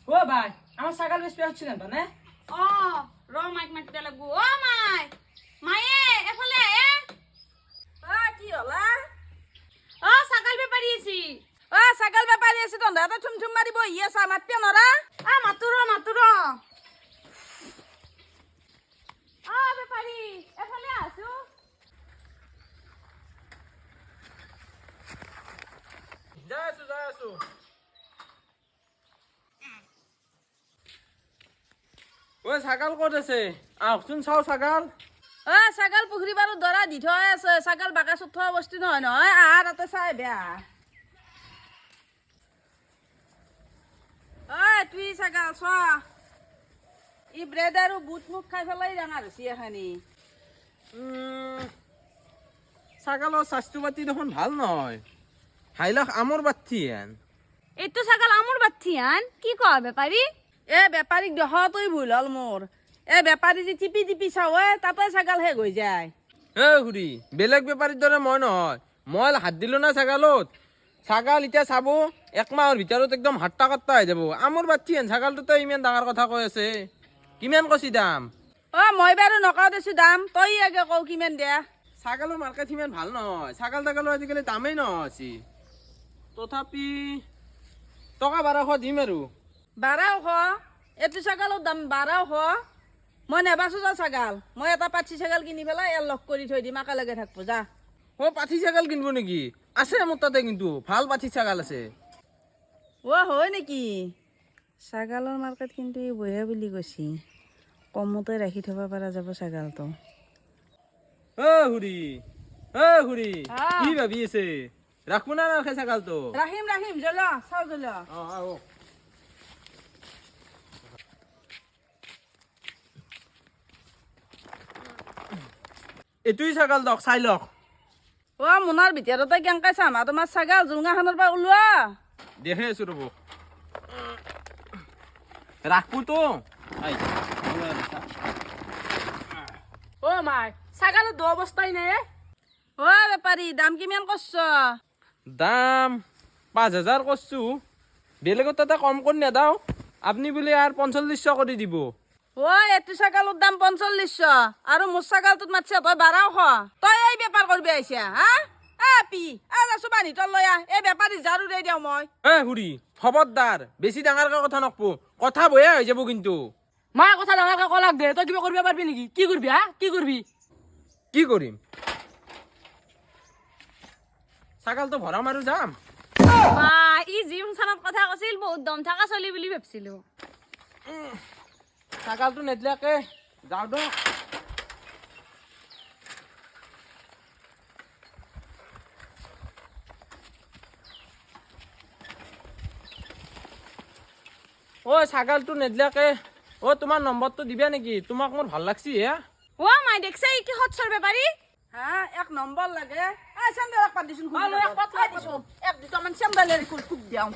ও ভাই, আমাৰ ছাগল বেশ পেয়ে হচ্ছে না নে? অ ৰ, মাইক মাতিব লাগব। অ মাই, মায়ে এফালে আহে। অ, কি হলা? অ, ছাগল বেপাৰী আছি। অ, ছাগল বেপাৰী আছে, তহঁতে থুম থুম মাৰি বহি আছা, মাতিব নৰা? আ মাতো ৰ, মাতো ৰ। অ বেপাৰী, এফালে আছো। যাই আছো, যাই আছো। ঐ, ছাগাল ক'ত আছে? আহকচোন, চাওঁ ছাগাল। অ, ছাগল পুখুৰী পাৰত দৰা দি থোৱাই আছে। ছাগল বাকাচত থোৱা বস্তু নহয় নহয়। আহা, তাতে চাই বেয়া। ঐ, তুই ছাগল চোৱা। ই ব্ৰেড আৰু বুট মুগ খাই পেলাই ডাঙৰ হৈছে এখানি। ছাগালৰ স্বাস্থ্য পাতি দেখোন ভাল নহয়, হাইলাখ আমৰ বাঠি হেন। এইটো ছাগল আমোৰ বাঠি আন কি কোৱা বেপাৰী? এ, বেপাৰীক দেখাটোই ভুল হ'ল মোৰ। এ, বেপাৰী যে টিপি টিপি চাওঁ, এ তাতে ছাগল শেষ হৈ যায়। এ খুৰী, বেলেগ বেপাৰীৰ দৰে মই নহয়। মই হাত দিলো না ছাগালত, ছাগাল এতিয়া চাব, এক মাহৰ ভিতৰত একদম হাট্টা কাট্টা হৈ যাব। আমৰ বাঠি হেন ছাগালটোতে ইমান ডাঙৰ কথা কৈ আছে। কিমান কৈছি দাম? অ, মই বাৰু নকওঁ দেছো দাম, তই আগে কওঁ কিমান দিয়া। ছাগালৰ মাৰ্কেট সিমান ভাল নহয়। ছাগাল তাগালৰ আজিকালি দামেই নহয় আছে। তথাপি টকা 1200 দিম আৰু। 1200? এইটো ছাগলৰ দাম 1200? মই নেবাচো যা ছাগাল। মই এটা পাঠি ছাগাল কিনি পেলাই ইয়াৰ লগ কৰি থৈ দিম, একেলগে থাকবো যা। অ, পাঠি ছাগাল কিনিব নেকি? আছে মোৰ তাতে, কিন্তু ভাল পাঠি ছাগাল আছে। অ, হয় নেকি? ছাগালৰ মাৰ্কেট কিন্তু ই বঢ়িয়া বুলি কৈছি। কমতে ৰাখি থ'ব পৰা যাব ছাগালটো। অ খুৰী, অ খুৰী, কি ভাবি আছে? ৰাখব না নাৰাখে ছাগালটো? ৰাখিম, ৰাখিম। জল চাওঁ, জল। অ, আহক। এইটোই ছাগাল দক, চাই লওক। অ, মোনাৰ ভিতৰতে কেনেকে চাম আৰু তোমাৰ ছাগাল? জোঙাখনৰ পৰা ওলোৱা। দেখে আছো, ৰ'ব। ৰাখবো তো। ও মাই, ছাগলৰ দহ অৱস্থাই নাই এ। অ বেপাৰী, দাম কিমান কৰছ? দাম 5000 কৰছো। বেলেগত তাতে কম কৰি নেদাও, আপুনি বোলে আৰু 4500 কৰি দিব। অ, এইটো ছাগালৰ দাম 4500 আৰু মোৰ ছাগালটোত মাতছে তই 1200। তই এই বেপাৰ কৰিবি আহিছা হা? এ পি, এ যাচো, বান্ধি তল লৈ আহ। এই বেপাৰী ঝাৰু দি দিওঁ মই। এ খুৰী, খবৰদাৰ, বেছি ডাঙৰকৈ কথা নকবো। কথা বয়া হৈ যাব কিন্তু। মায়ে কথা ডাঙৰকে কলাক দে, তই কিবা কৰিব পাৰিবি নেকি? কি কৰিবি হা? কি কৰিবি? কি কৰিম? ছাগালটো ভৰাম আৰু যাম। বা, ই যি চানত কথা কৈছিল, বহুত দম থকা চলি বুলি ভাবছিলো। ছাগালটো নেদলাকে যাওঁ দক। অ, ছাগালটো নেদলাকে। অ, তোমাৰ নম্বৰটো দিবা নেকি? তোমাক মোৰ ভাল লাগছি হে। অ মাই, দেখছে ই কি সৎসৰ বেপাৰী। হা, এক নম্বৰ লাগে। এ চেন্দেল এক পাত দিছোন। অ, লৈ এক পাত, এক দিছোন, এক দুটামান চেন্দেলেৰে খুব দিওঁ।